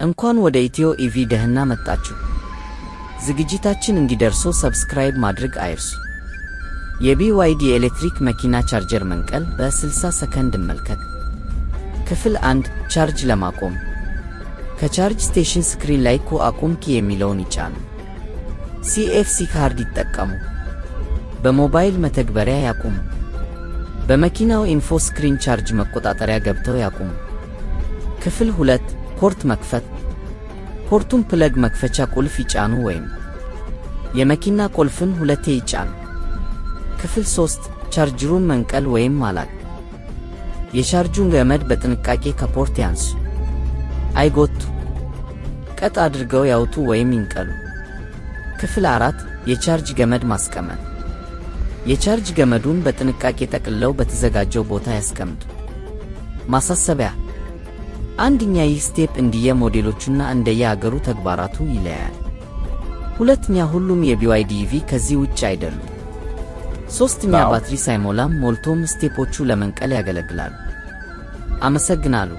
እንኳን ወደ ኢትዮ ኢቪ ደህና መጣችሁ። ዝግጅታችን እንዲደርሶ subscribe ማድረግ አይርሱ። የ BYD የኤሌክትሪክ መኪና ቻርጀር መንቀል በ60 ሰከንድ እንመልከት። ክፍል 1፣ ቻርጅ ለማቆም ከ charge station screen ላይ ኮ አቁም key የሚለውን ይጫኑ። CFC ካርድ ይጠቀሙ። በሞባይል መተግበሪያ ያቁሙ። በመኪናው info screen ቻርጅ መቆጣጠሪያ ገብተው ያቁሙ። ክፍል 2፣ port መክፈት። Port ኡን plug መክፈቻ ቁልፍ ይጫኑ ወይም የመኪና ቁልፍን ሁለቴ ይጫኑ። ክፍል 3፣ ቻርጀሩን መንቀል ወይም ማላቀቅ። የቻርጁን ገመድ በጥንቃቄ ከ port ያንሱ። አይጎቱ። ቀጥ አድርገው ያውጡ ወይም ይንቀሉ። ክፍል 4፣ የቻርጅ ገመድ ማስቀመጥ። የቻርጅ ገመዱን በጥንቃቄ ጠቅልለው በተዘጋጀው ቦታ ያስቀምጡ። ማሳሰቢያ፣ አንደኛ፣ ይህ step እንደየ ሞዴሎቹና እንደየ አገሩ ተግባራቱ ይለያያል። ሁለተኛ፣ ሁሉም የ BYD EV ከዚህ ውጭ አይደሉም። ሶስተኛ፣ አዎ። ባትሪ ሳይሞላም ሞልቶም step ኦቹ ለመንቀል ያገለግላሉ። አመሰግናለሁ።